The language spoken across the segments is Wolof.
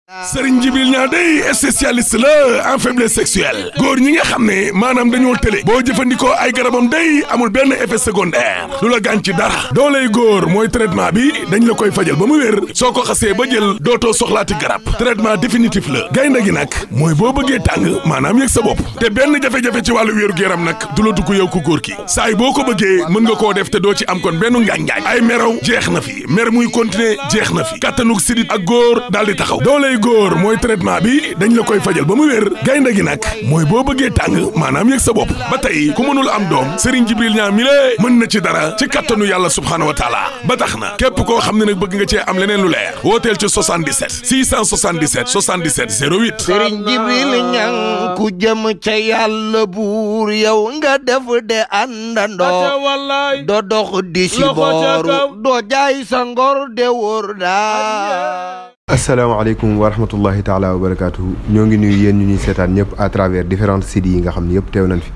Serigne Djibril Niang day spécialiste la en faiblesse sexuelle góor ñi nga xam ne maanaam dañoo tële boo jëfandikoo ay garabam day amul benn effet secondaire du la gaañ ci dara dooley góor mooy traitement bi dañ la koy fajal ba mu wér soo ko xasee ba jël dootoo soxlaati garab traitement définitif la gaynde gi nag mooy boo bëggee tàng maanaam yëg sa bopp te benn jafe-jafe ci wàllu wéeru yaram nag du la dugg yow ku góor ki saay boo ko bëggee mën nga koo def te doo ci am kon benn ngaañ-ngaañ ay meraw jeex na fi mer muy continuer jeex na fi kattanug sidit ak góor daal di taxaw dooley góor mooy traitement bi dañ la koy fajal ba mu wér gaynde gi nag mooy boo bëggee tàng maanaam yëg sa bopp ba tey ku mënul am doom Serigne Djibril Niang mi lée mën na ci dara ci kattanu yàlla subhaanahu wa taala ba tax na képp koo xam ne nag bëgg nga cee am leneen lu leer wooteel ci 77 677 77 08 Serigne Djibril Niang ku jëm ca yàlla buur yow nga def de àndandoo doo dox di si booru doo jaay sa ngor de wóor daa. asalaamaaleykum wa rahmatullahi taala wa barakaatuhu ñoo ngi nuyu yéen ñu ñuy seetaan ñëpp à travers différents sites yi nga xam ne yëpp teew nañ fi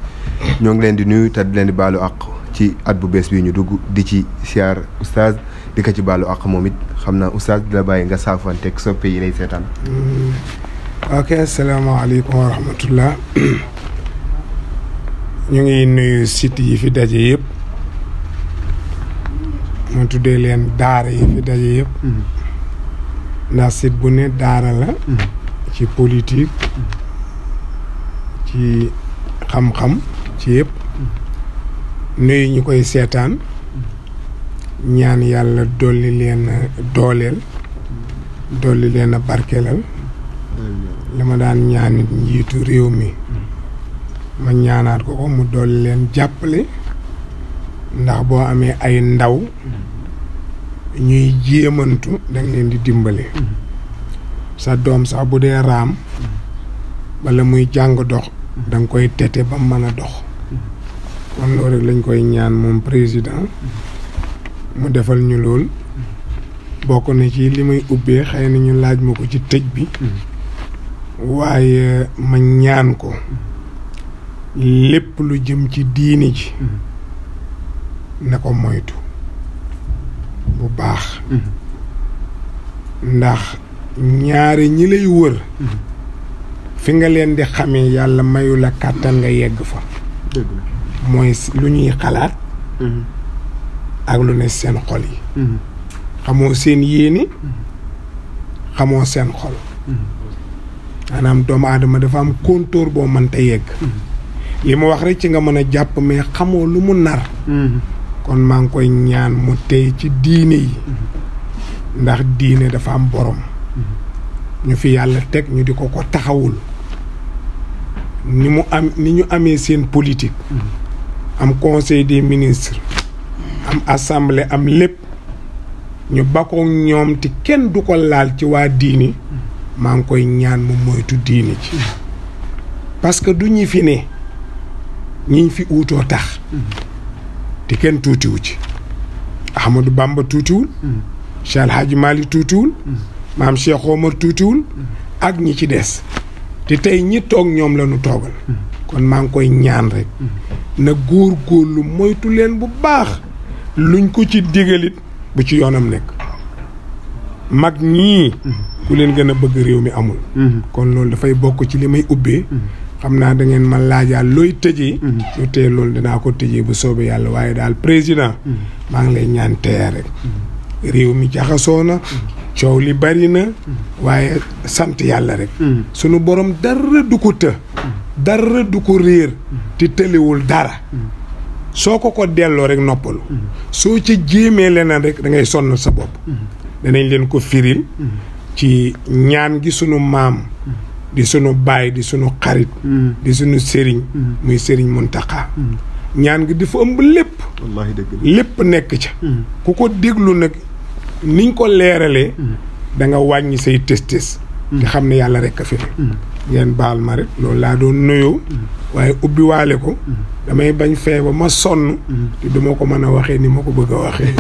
ñoo ngi leen di nuyu te di leen di baalu àq ci at bu bees bi ñu dugg di ci siyaar oustaz di ko ci baalu àq moom it xam naa oustaz di la bàyyi nga saafanteeg soppe yi lay seetaan. ok asalaamaaleykum wa rahmatullah ñu ngi nuyu sites yi fi daje yëpp ma tuddee leen daara yi fi daje yëpp. ndax site bu ne daara la ci politique ci xam-xam ci yëpp nuyu ñu koy seetaan ñaan yàlla dolli leen dooleel dolli leen a barkeelal li ma daan ñaanit njiitu réew mi ma ñaanaat ko mu dolli leen jàppale ndax boo amee ay ndaw ñuy jéemantu danga leen di dimbale sa doom sax bu dee raam bala muy jàng dox danga koy tete ba mën a dox kon loolu rek lañ koy ñaan moom président mu defal ñu lool bokk na ci li may ubbee xëy na ñu laaj ma ko ci tëj bi waaye ma ñaan ko lépp lu jëm ci diini ji na ko moytu bu baax ndax ñaari ñi lay wër fi nga leen di xamee yàlla mayu la kàttan nga yegg fa mooy lu ñuy xalaat ak lu ne seen xol yi xamoo seen yéene xamoo seen xol maanaam doomu aadama dafa am kontóor boo mënta yegg li ma wax rek ci nga mën a jàpp mais xamoo lu mu nar kon maa ngi koy ñaan mu tey ci diine yi ndax diine dafa am borom ñu fi yàlla teg ñu di ko taxawul ni ñu amee seen politique am conseil des ministres am assemblée am lépp ñu bakkoog ñoom te kenn du ko laal ci waa diine maa ngi koy ñaan mu moytu diine ci parce que du ñi fi ne ñiñ fi uutoo tax te kenn tuutiwu ci Ahmadou Bamba tuutiwul Cheikh El Hadji Malick tuutiwul maam Cheikh Omar tuutiwul ak ñi ci des te tey ñi toog ñoom la ñu toogal kon maa ngi koy ñaan rek na góor-góorlu moytu leen bu baax luñ ko ci digalit bu ci yoonam nekk mag ñii ku leen gën a bëgg réew mi amul kon loolu dafay bokk ci li may ubbee xam naa da ngeen ma laajaal looy tëjee lu tee loolu dinaa ko tëjee bu soobee yàlla waaye daal président maa ngi lay ñaan teye rek réew mi jaxasoo na coow li bari na waaye sant yàlla rek sunu borom dara du ko të dara du ko réer te tëliwul dara soo ko delloo rek noppalu soo ca jéemee leneen rek da ngay sonn sa bopp danañ leen ko firil ci ñaan gi sunu maam di sunu baay di sunu xarit di sunu sëriñ muy sëriñ Muntaxa ñaan gi dafa ëmb lépp wallaahi dëgg lépp nekk ca ku ko déglu nag niñ ko leeralee da nga wàññi say tës te xam ne yàlla rek a fi ngeen baal ma rek loolu laa doon nuyoo waaye ubbi waale ko damay bañ fee ba ma sonn te duma ko mën a waxee ni ma ko bëgg a waxee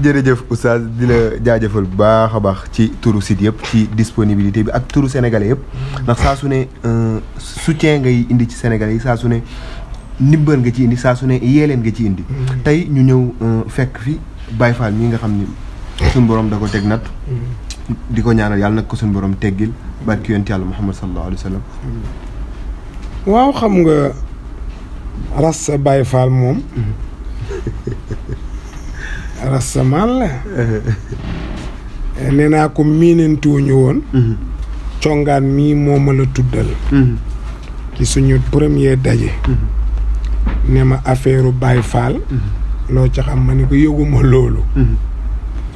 jërëjëf oustaz di la jaajëfal bu baax a baax ci turu site yëpp ci disponibilité bi ak turu sénégalais yëpp ndax saa su ne soutien ngay indi ci sénégalais yi saa su ne ndimbal nga ci indi saa su ne yeeleen nga ci indi tey ñu ñëw fekk fi Baye Fall mi nga xam ni suñu borom da ko teg natt di ko ñaanal yàlla nag ko suñu borom teggil barki yonent yàlla Muhammad sallallahu alayhi wa sallam. waaw xam nga Rassa Baye Fall moom Rassa man la nee naa ko miinantuwuñu woon congaan mii moo ma la tuddal ci suñu premier daje ne ma affaire Baye Fall loo ci xam ma ne ko yëguma loolu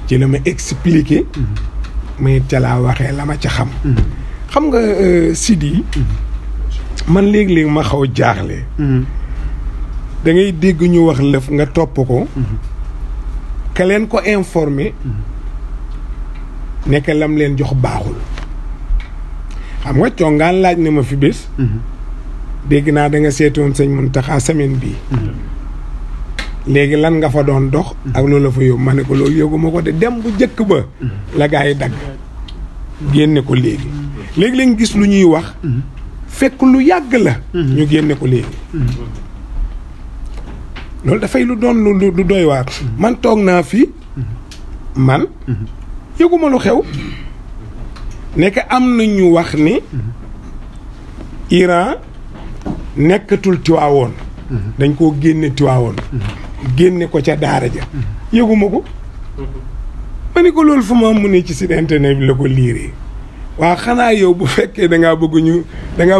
ci la ma expliqué may ca laa waxee la ma ca xam xam nga Sidi man léegi-léegi ma xaw jaaxle da ngay dégg ñu wax lëf nga topp ko ka leen ko informé nekk lam leen jox baaxul xam nga congaan laaj na ma fi bés dégg naa da nga seetoon sëñ Muntaxa semaine bii léegi lan nga fa doon dox ak loolu la fa yóbbu ma ne ko loolu yóbbu ma ko de dem bu jëkk ba la gaa yi dagg génne ko léegi léegi-léegi gis lu ñuy wax fekk lu yàgg la ñu génne ko léegi loolu dafay lu doon lu doy waar man toog naa fi man yëguma lu xew nekk am na ñu wax ni Iran nekkatul Tiwaawoon dañ koo génne Tiwaawoon génne ko ca daara ja yëguma ko ma ni ko loolu fu ma mu ne ci site internet bi la ko liiree waaw xanaa yow bu fekkee dangaa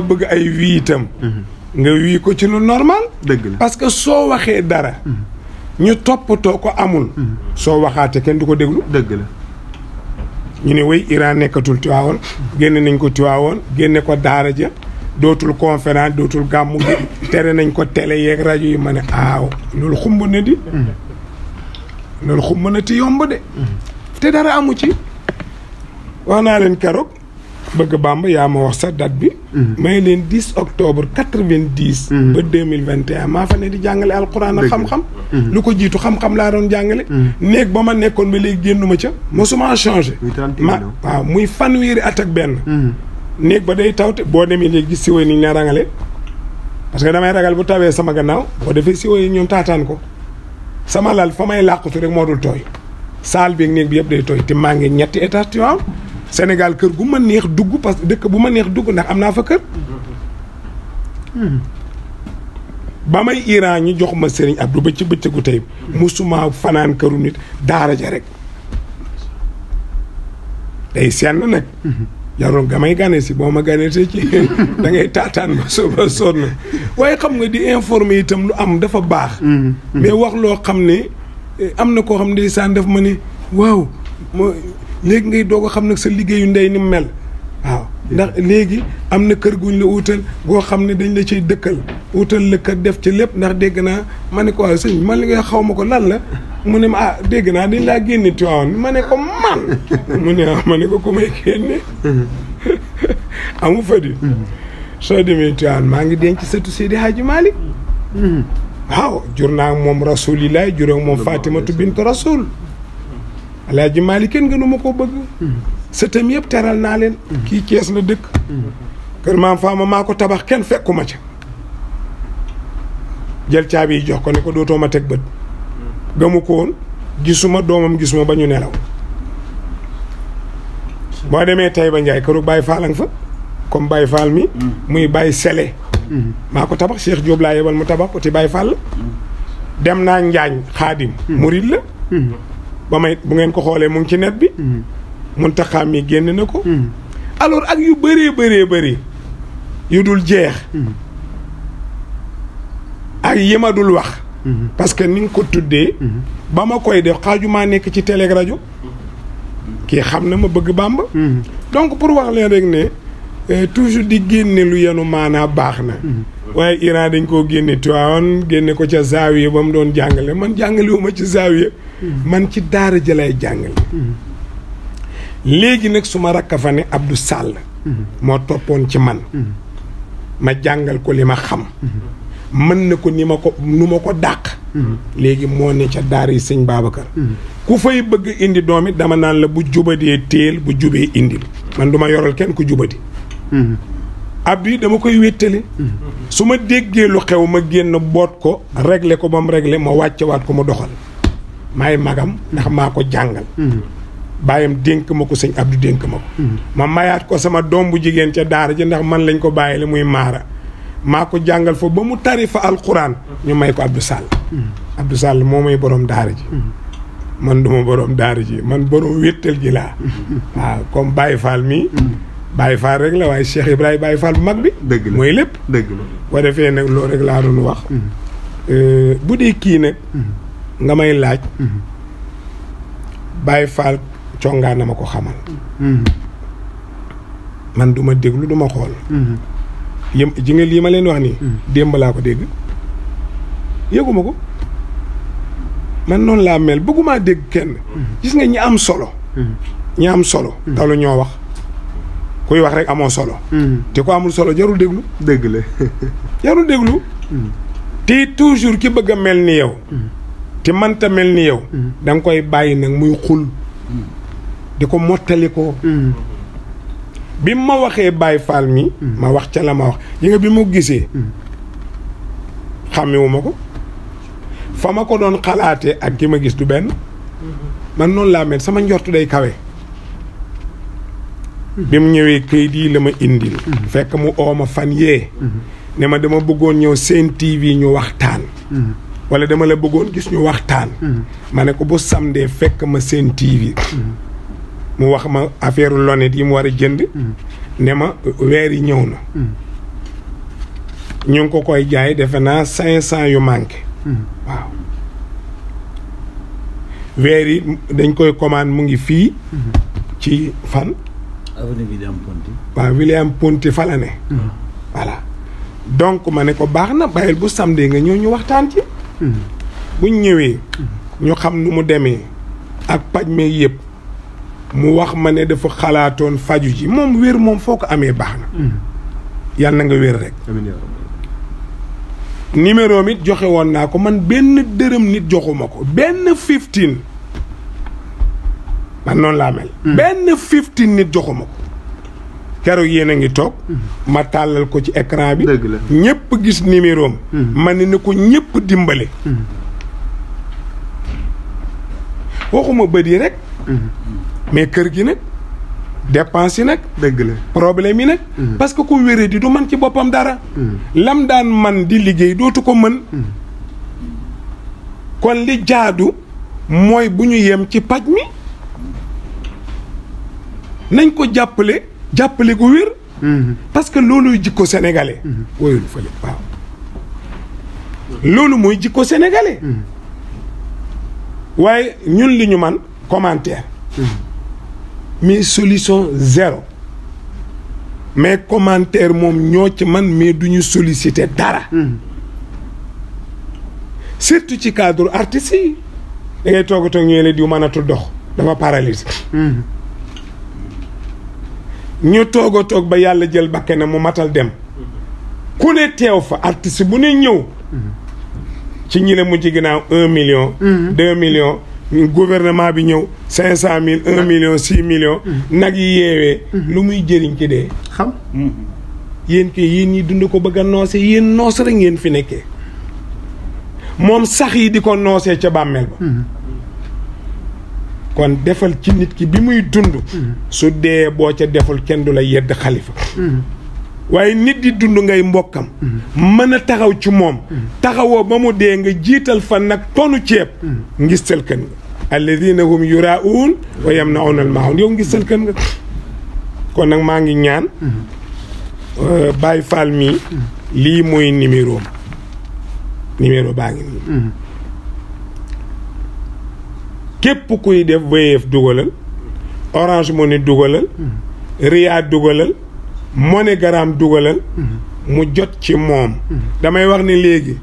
bëgg ay wii itam nga wii ko ci lu normal dëgg la parce que soo waxee dara ñu toppatoo ko amul soo waxaate kenn du ko déglu dëgg la ñu ne way Iran nekkatul Tiwaawoon génne nañ ko Tiwaawoon génne ko daara ja dootul conférence dootul gàmmu gi tere nañ ko télé yeeg rajo yi ma ne aaw loolu xumb na di loolu xumb na ti yomb de te dara amu ci wax naa leen keroog bëgg Bamba yaa ma wax sa date bi may leen 10 octobre 90 ba 2021 maa fa ne di jàngale alquran ak xam-xam lu ko jiitu xam-xam laa doon jàngale néeg ba ma nekkoon ba léegi génnuma ca mosuma changé waaw muy fanweeri at ak benn néeg ba day tawte boo demee léegi gis siwo yi ni ñu la rangale parce que damay ragal bu tawee sama gannaaw boo defee siwo yi ñoom taataan ko sama lal fa may làqutu rek moo dul tooy saal bi ak néeg bi yëpp day tooy te maa ngi ñetti étage tu vois Sénégal kër gu ma neex dugg parce que dëkk bu ma neex dugg ndax am naa fa kër ba may Iran ñu jox ma Serigne Abdou ba ci bëccëgu tey musuma fanaan këru nit daara ja rek day senn nag jarul nga may gane si boo ma gane si ci da ngay taataan ba sonn waaye xam nga di informer itam lu am dafa baax mais wax loo xam ne am na koo xam ne ndeysaan daf ma ne waaw léegi ngay doog a xam nag sa liggéeyu ndey ni mel waaw ndax léegi am na kër guñ la wutal goo xam ne dañ la ciy dëkkal wutal la kër def ci lépp ndax dégg naa ma ne ko waaw sëñ man li nga xaw ma ko lan la mu ne ma dégg naa dañ laa génne Tiwaawan ma ne ko man mu ne ma ne ko ku may génne amu fa di soo demee Tiwaawan maa ngi denc sëtu Seydi Hadji Malick waaw jur naa moom rasulillahi jur ak moom Fatimatu bint rasul Alaaji Malick kenn gënu ma ko bëgg sëtam yëpp teral naa leen kii Cees la dëkk kër maam Faama maa ko tabax kenn fekkuma ca jël caabi yi jox ko ne ko dootoo ma teg bët gëmu ko woon gisuma doomam gisuma ba ñu nelaw boo demee Taïba Ndiaye këru Baye Fall nga fa comme Baye Fall mi muy Baye Sele maa ko tabax Cheikh Diop laa yebal mu tabax ko ti Baye Fall dem naa Njaañ Xaadim murid la ba may bu ngeen ko xoolee mu ngi ci net bi Muntaxa mi génn na ko alors ak yu bëree bëri yu dul jeex ak yi ma dul wax parce que ni nga ko tuddee ba ma koy def xaajumaa nekk ci télé rajo kii xam na ma bëgg Bàmba donc pour wax leen rek ne toujours di génne lu yenu maanaa baax na waaye Iran dañ koo génne Tiwaawan génne ko ca zaawiya ba mu doon jàngale man jàngalewuma ci zaawiya man ci daara ja lay jàngale léegi nag su ma rakka fa ne Abdou Sall moo toppoon ci man ma jàngal ko li ma xam mën na ko nu ma ko dàq léegi moo ne ca daara yi sëñ Babacar ku fay bëgg indi doom it dama naan la bu jubadee téel bu jubee indil man du ma yoral kenn ku jubadi Abdou yi dama koy wéttale su ma déggee lu xew ma génn boot ko régler ko ba mu régler ma wàcce waat ko mu doxal maay magam ndax maa ko jàngal bàyyam dénk ma ko sëñ Abdou dénk ma ko ma mayaat ko sama doom bu jigéen ca daara ji ndax man lañ ko bàyyile muy maara maa ko jàngal fa ba mu tari fa alquran ñu may ko Abdou Sall Abdou Sall moo may borom daara ji man duma borom daara ji man borom wéttal gi laa waaw comme Baye Fall mi Baye Fall rek la waaye Cheikh Ibrahima Baye Fall bu mag bi dëgg la mooy lépp dëgg la boo defee nag loolu rek laa doon wax bu dee kii nag nga may laaj Baye Fall congaan na ma ko xamal man duma déglu duma xool ji nga lii ma leen wax nii démb laa ko dégg yëguma ko man noonu laa mel bëggumaa dégg kenn gis nga ñi am solo talu ñoo wax kuy wax rek amoo solo te ko amul solo jarul déglu dëgg la jarul déglu te toujours ki bëgg a mel ni yow te mënta mel ni yow da nga koy bàyyi nag muy xul di ko mottali ko bi ma waxee Baye Fall mi ma wax ca la ma wax yi nga bi ma gisee xàmmewuma ko fa ma ko doon xalaatee ak ki ma gis du benn man noonu laa mel sama njortu day kawe bi mu ñëwee këyit yi la ma indil fekk mu ooma fan yee ne ma dama bëggoon ñëw Sen TV ñu waxtaan wala dama la bëggoon gis ñu waxtaan ma ne ko bu samedi fekk ma Sen TV mu wax ma affaire lonet yi mu war a jënd ne ma weer yi ñëw na ñu ngi ko koy jaay defe naa 500 yu manqué waaw weer yi dañ koy commande mu ngi fii ci fan avenue William Ponty waaw William Ponty fa la ne voilà donc ma ne ko baax na bàyyil bu samedi nga ñëw ñu waxtaan ci buñ ñëwee ñu xam nu mu demee ak paj me yëpp mu wax ma ne dafa xalaatoon faju ji moom wér moom foo ko amee baax na yàlla na nga wér rek numéro mi joxe woon naa ko man benn dërëm nit joxuma ko benn 15 man noonu laa mel benn 15 nit joxuma ko keroog yéen a ngi toog ma tàllal ko ci écran bi ñëpp gis numéro am ma ne ko ñëpp dimbale waxuma bët yi rek mais kër gi nag dépense yi nag dëgg la problème yi nag parce que ku wéré di du man ci boppam dara lam daan man di liggéey dootu ko mën kon li jaadu mooy bu ñu yem ci paj mi nañ ko jàppale ko wér parce que looluy jikko sénégalais wóyul fële waaw loolu mooy jikko sénégalais waaye ñun li ñu man commentaire mais solution zéro mais commentaire moom ñoo ci man mais duñu solliciter dara surtout ci cadre artistes yi da ngay toog ñëwee la diw mënatul dox dafa paralysé ñu toog ba yàlla jël bakke na mu matal dem ku ne teew fa artiste bu ne ñëw ci ñi la mujj ginnaaw 1 million 2 millions gouvernement bi ñëw 500 000 1 million 6 millions nag yi yeewee lu muy jëriñ ci dee xam yéen kay yéen ñi dund ko bëgg a noose yéen noos rek ngeen fi nekkee moom sax yi di ko noosee ca bàmmeel ba kon defal ci nit ki bi muy dund su dee boo ca deful kenn du la yedd xalifa waaye nit di dund ngay mbokkam mën a taxaw ci moom taxawoo ba mu dee nga jiital fa nag tonu ceeb ngistal kën nga alladina hum yuraa'uun wa yamna'uuna al-maa'uun yow ngistal kën nga kon nag maa ngi ñaan Baye Fall mii lii mooy numéro baa ngi nii képp kuy def Wave dugalal Orange Money dugalal Ria dugalal MoneyGram dugalal mu jot ci moom damay wax ni léegi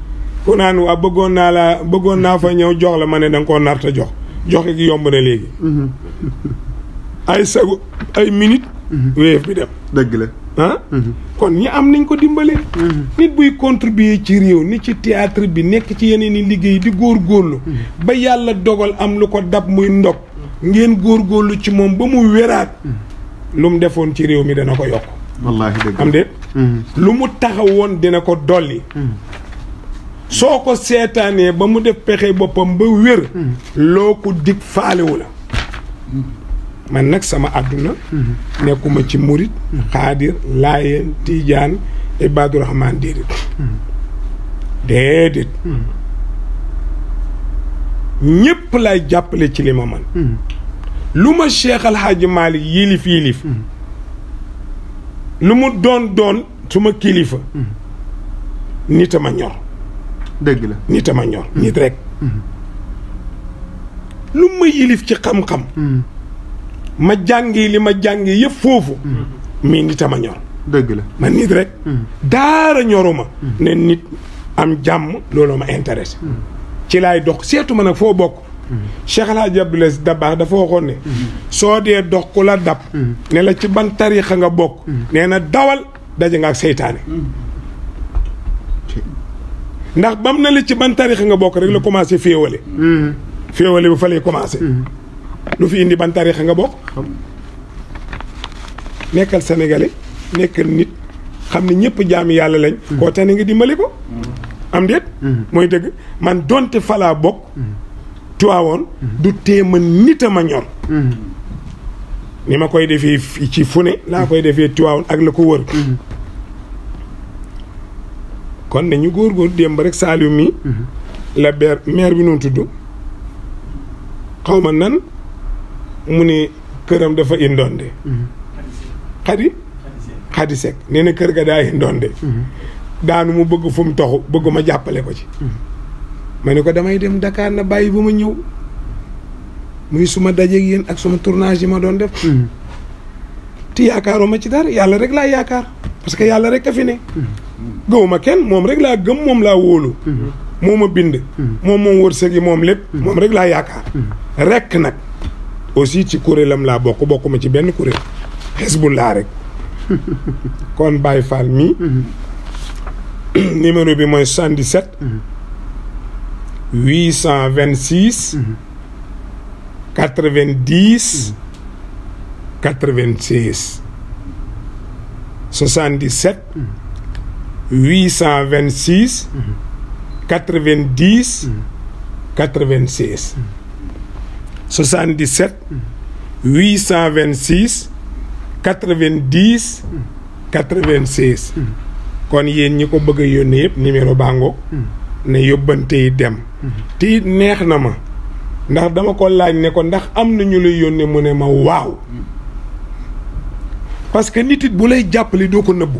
ku naan waa bëggoon naa fa ñëw jox la ma ne danga koo narta joxe gi yomb na léegi ay minute Wave bi dem dëgg la kon ñi am nañ ko dimbale nit buy contribuer ci réew ni ci théâtre bi nekk ci yeneen i liggéey di góorgóorlu ba yàlla dogal am lu ko dab muy ndog ngeen góorgóorlu ci moom ba mu wéraat lu mu defoon ci réew mi dana ko yokk wallaahi dëgg am déet lu mu taxawoon dina ko dolli soo ko seetaanee ba mu def pexe boppam ba wér loo ko dig faalewu la man nag sama àdduna nekkuma ci murit xaadir laayeen tiijaan ibaadu rahmaan déedéet ñépp lay jàppale ci li ma man lu ma Cheikh Al Hadji Malick yilif lu mu doon suma kilifa nit a ma ñor dëgg la nit a ma ñor nit rek lu ma yilif ci xam-xam ma jàngi li ma jàngi yëpp foofu mii nit a ma ñor dëgg la man nit rek daara ñoruma ne nit am jàmm loolu ma intéressé ci laay dox seetu ma nag foo bokk Cheikh El Hadji Abdoul Aziz Dabakh dafa waxoon ne soo dee dox ku la dab ne la ci ban tariixa nga bokk nee na dawal daje nga ak seytaane ndax bam na la ci ban tariixa nga bokk rek la commencé féewale bu fa lay commencé lu fi indi ban tariixa nga bokk nekkal sénégalais nekkal nit xam ne ñëpp jaami yàlla lañ koo tane nga dimbali ko am déet mooy dëgg man donte falaa bokk Tiwaawoon du tee man nit a ma ñor ni ma koy defee ci fu ne laa koy defee Tiwaawoon ak la ko wër kon nañu góor démb rek Saliou mi la maire bi noonu tudd xaw ma nan mu ni këram dafa indonde xadi sek nee na kër ga daa indonde daanu mu bëgg fu mu toxu bëgg ma jàppale ko ci ma ne ko damay dem Dakar na bàyyi ba ma ñëw muy suma dajeeg yéen ak suma tournage yi ma doon def te yaakaaroo ma ci dara yàlla rek laa yaakaar parce que yàlla rek a fi ne gëwuma kenn moom rek laa gëm moom laa wóolu moo ma bind moom wërsëg yi moom lépp moom rek laa yaakaar rek nag aussi ci kuréelam laa bokkuma ci benn kuréel Hezbollah rek kon Baye Fall mi numéro bi mooy 77 826 90 96 77 826 90 96 77 826 90 96 kon yéen ñi ko bëgg a yónnee yëpp numéro bango ne yóbbante yi dem te it neex na ma ndax dama ko laaj ne ko ndax am na ñu lay yónnee mu ne ma waaw parce que nit it bu lay jàppale doo ko nëbbu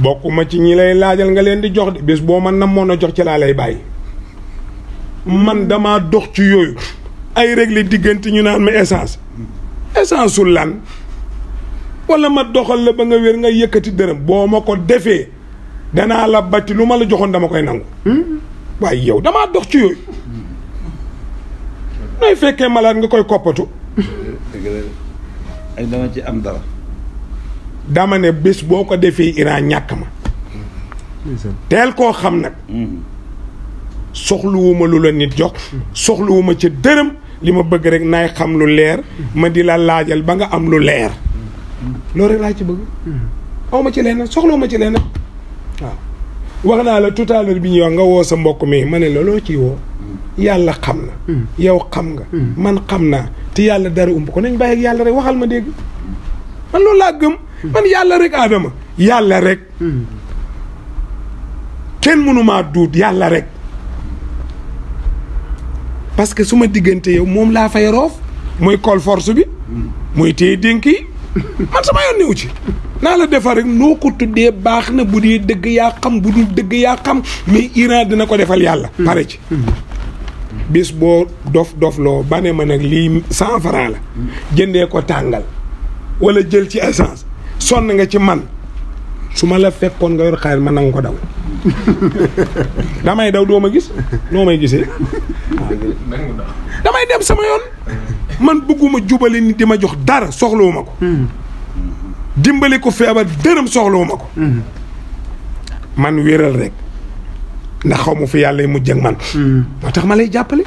bokkuma ci ñi lay laajal nga leen di jox de bés boo man na moon a jox ci laa lay bàyyi man dama dox ci yooyu ay réglé diggante ñu naan ma essence sul lan wala ma doxal la ba nga wér nga yëkkati dërëm boo ma ko defee danaa la batti lu ma la joxoon dama koy nangu waaye yow damaa dox ci yooyu nooy fekkee malade nga koy koppatu ay dama ci am dara dama ne bés boo ko defee Iran ñàkk ma teel koo xam nag soxluwuma lu la nit jox soxluwuma ci dërëm li ma bëgg rek naay xam lu leer ma di la laajal ba nga am lu leer loolu rek laa ci bëgg aw ma ci leneen soxluwuma ci leneen waaw wax naa la tout à l'heure bi ñuy wax nga woo sa mbokk mi ma ne la loo ciy woo yàlla xam na yow xam nga man xam naa te yàlla dara umb ko nañ bàyyi ak yàlla rek waxal ma dégg man loolu laa gëm man yàlla rek Adama yàlla rek kenn mënumaa duut yàlla rek parce que su ma diggante yow moom laa fay roof muy col force bi muy téye dénk yi man sama yoon newu ci naa la defar rek noo ko tuddee baax na bu dee dëgg yaa xam bu dul dëgg yaa xam mais Iran dina ko defal yàlla pare ci bis boo dof loo ba ne ma nag lii 100 francs la jëndee ko tàngal wala jël ci essence sonn nga ci man su ma la fekkoon nga yor xaalis man nanga ko daw damay daw doo ma gis noo may gisee damay dem sama yoon man bëgguma jubale nit di ma jox dara soxlawuma ko dimbali ko feebar dërëm soxlawuma ko man wéral rek ndax xaw ma fi yàlla mujj ak man moo tax ma lay jàppale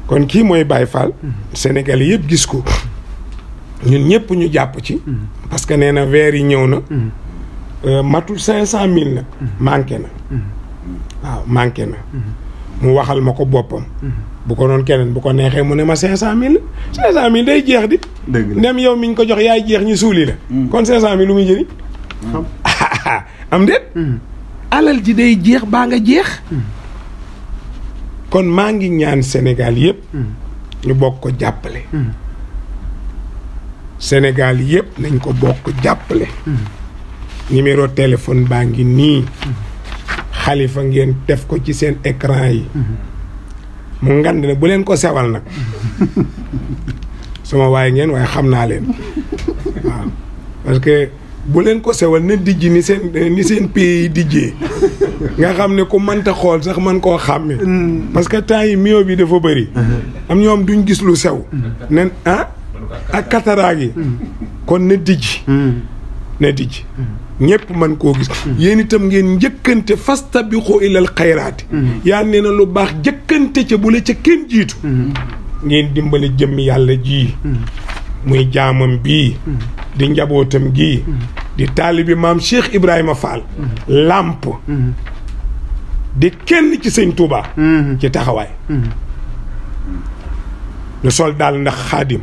kon kii mooy Baye Fall Sénégal yëpp gis ko ñun ñëpp ñu jàpp ci parce que nee na weer yi ñëw na matul 500 000 na manqué na waaw manqué na mu waxal ma ko boppam. bu ko doon keneen bu ko neexee mu ne ma 500000 500000 day jeex di. dëgg la ndem yow mi ñu ko jox yaay jeex ñu suuli la. kon 500000 lu muy jëriñ. am déet. alal ji day jeex baa nga jeex. kon maa ngi ñaan Sénégal yëpp. ñu bokk ko jàppale. Sénégal yëpp nañ ko bokk jàppale. numéro téléphone baa ngi nii. Xalifa ngeen def ko ci seen écran yi. mu ngand ne bu leen ko sewal nag. sama waaye ngeen waaye xam naa leen. waaw parce que bu leen ko sewal na dijji ni seen pays yi dijjee. nga xam ne ku mënta xool sax man koo xàmme. parce que temps yi mio bi dafa bëri. am ñoom duñ gis lu sew. nen ak cataracte yi. kon na dijji. na dijji. ñëpp man koo gis. yéen itam ngeen njëkkante fastabiqu ilal xayraati. yaa nee na lu baax njëkkante ca bu la ca kenn jiitu. ngeen dimbali jëmm yàlla ji. muy jaamam bii. di njabootam gii. di taalibi maam Cheikh Ibrahima Fall. làmp. di kenn ci sëñ Touba. ci taxawaay. lu sol daal ndax xaadim.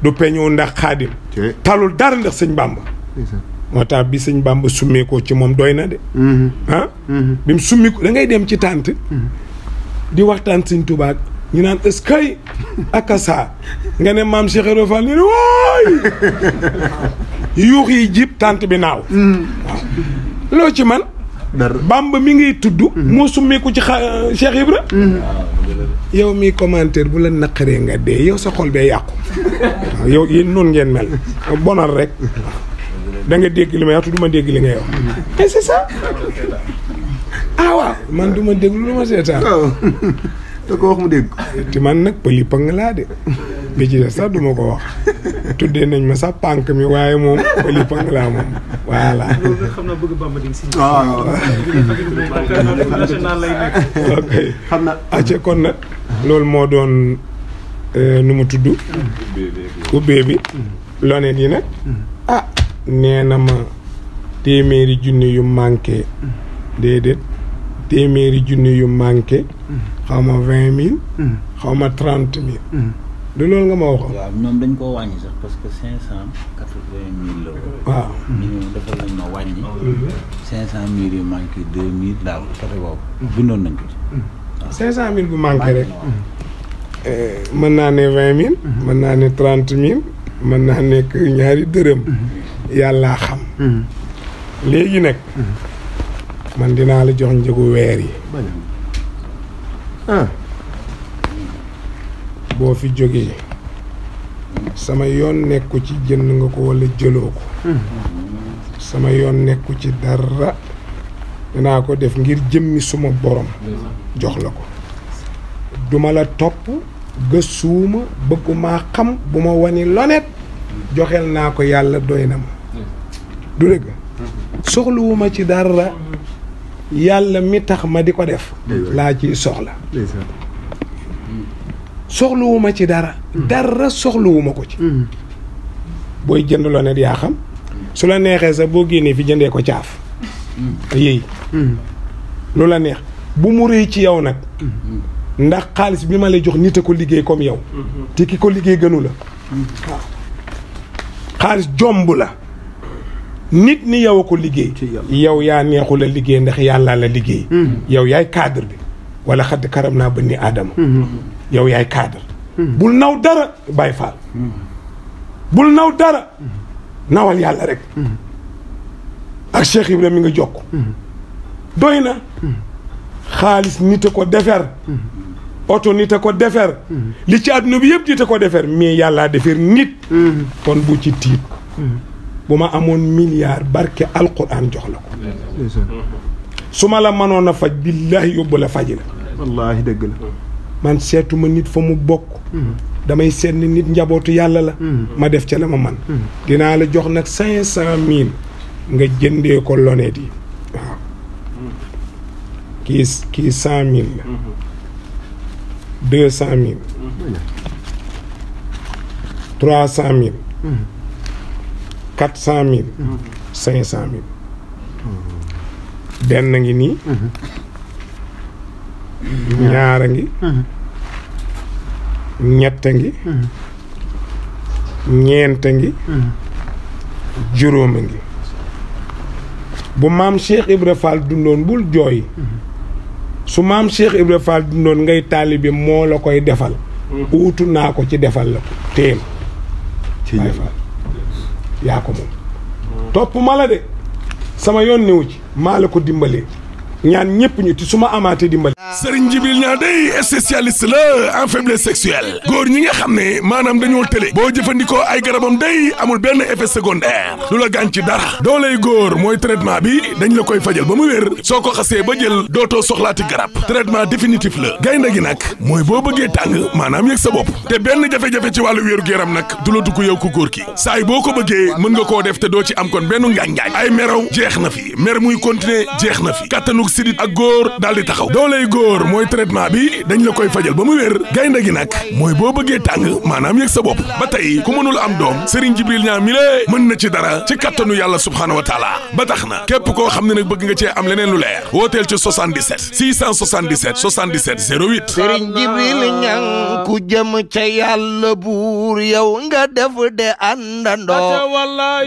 du peñoo ndax xaadim. talul dara ndax sëñ Bamba. moo tax bi sëñ Bamba summeekoo ci moom doy na de. bi mu summeeku da ngay dem ci tànt. di waxtaan sëñ Touba ñu naan eskay akasa nga ne maam Cheikh Ibrahima Fall ñu ne wooy yuux yi jib tànt bi naaw. waaw loo ci man. Bamba mi ngiy tudd. moo summeeku ci Cheikh Ibra. yow mi commentaire bu la naqaree nga dee yow sa xol bee yàqu. waaw yow yéen noonu ngeen mel bonal rek. da nga dégg li may wax du ma dégg li ngay wax. et c'est ça. ah waaw man du ma dégg lu ma seetaan. da ko wax mu dégg. te man nag pëli pëng laa de. bi ci des sax du ma ko wax. tuddee nañ ma sax pànk mi waaye moom pëli pëng laa moom. voilà. loolu xam naa bëgg Bamba di si. waaw. ok xam na. acca kon nag. loolu moo doon nu mu tudd. ubbee bi. lonet yi nag. ah. nee na ma téeméeri junni yu manqué. déedéet téeméeri junni yu manqué. xaw ma 20 000. xaw ma 30 000. du loolu nga ma waxoon. waaw ñoom dañ koo wàññi sax parce que 580 000 la woon. waaw. ñu defal nañ ma wàññi. 500 000 yu manqué 2 000 daal côté boobu. bindoon nañ ko ci. 500 000 bu manqué rek. mën naa ne 20 000. mën naa ne 30 000. mën naa nekk ñaari dërëm. yàllaa xam. léegi nag. man dinaa la jox njëgu weer yi. boo fi jógee. sama yoon nekku ci jënd nga ko walla jëloo ko. sama yoon nekku ci dara. dinaa ko def ngir jëmmi suma borom. jox la ko. duma la topp. gëstuwuma bëgguma xam bu ma wani lonet. joxel naa ko yàlla doy na ma. du dëgg. soxluwuma ci dara. yàlla mi tax ma di ko def. laa ciy soxla. soxluwuma ci dara. dara soxluwuma ko ci. booy jënd lonet yaa xam. su la neexee sax boo génnee fi jëndee ko caaf. yéy lu la neex bu mu rëy ci yow nag. ndax xaalis bi ma lay jox nit a ko liggéey comme yow. te ki ko liggéey gënu la. waaw xaalis jomb la. nit ni yow a ko liggéey. yow yaa neexu la liggéey ndax yàlla la liggéey. yow yaay cadre bi. wala xadd karam naa ba ni aadama. yow yaay cadre. bul naw dara Baay Faal. bul naw dara. nawal yàlla rek. ak Cheikh Ibrahima mi nga jokk. doy na. xaalis nit a ko defer. oto nit a ko defer. li ci àdduna bi yëpp nit a ko defer mais yàllaa defer nit. kon bu ci tiit. bu ma amoon milliard barke alquran jox la ko. su ma la mënoon a faj billaahi yóbbu la faji la. wallaahi dëgg la. man seetuma nit fa mu bokk. damay seet ni nit njabootu yàlla la. ma def ca la ma man dinaa la jox nag 500 000 nga jëndee ko lonet yi. waaw kii 100 000 la. 200 000. 300 000. 400 000. 500 000. benn ngi nii. ñaara ngi ñetta ngi ñeenta ngi juróoma ngi bu maam Cheikh Ibra Fall dundoon bul jooy su maam Cheikh Ibra Fall dundoon ngay taalibe moo la koy defal uutu naa ko ci defal la ko téem ci Fall yaa ko moom topp ma la de sama yoon newu ci maa la ko dimbalee ñaan ñëpp ñu ti su ma amaatee dimbali. Serigne Djibril Niang day spécialiste la en faiblesse sexuelle góor ñi nga xam ne maanaam dañoo tële boo jëfandikoo ay garabam day amul benn effet secondaire du la gaañ ci dara dooley góor mooy traitement bi dañ la koy fajal ba mu wér soo ko xasee ba jël dootoo soxlaati garab traitement définitif la gaynde gi nag mooy boo bëggee tàng maanaam yëg sa bopp te benn jafe-jafe ci wàllu wéeru yaram nag du la dugg yow ku góor ki saay boo ko bëggee mën nga koo def te doo ci am kon benn ngaañ-ngaañ ay meraw jeex na fi mer muy continuer jeex na fi kattanu sidit ak góor daal di taxaw dooley góor mooy traitement bi dañ la koy fajal ba mu wér gaynde gi nag mooy boo bëggee tàng maanaam yëg sa bopp ba tey ku mënul am doom Serigne Djibril Niang mi lée mën na ci dara ci kattanu yàlla subhaanahu wa taala ba tax na képp koo xam ne nag bëgg nga cee am leneen lu leer wooteel ci 77 677 77 08 Serigne Djibril Niang ku jëm ca yàlla buur yow nga def de àndandoo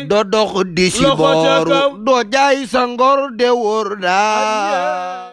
doo dox di si booru doo jaay sa ngor de wóor daa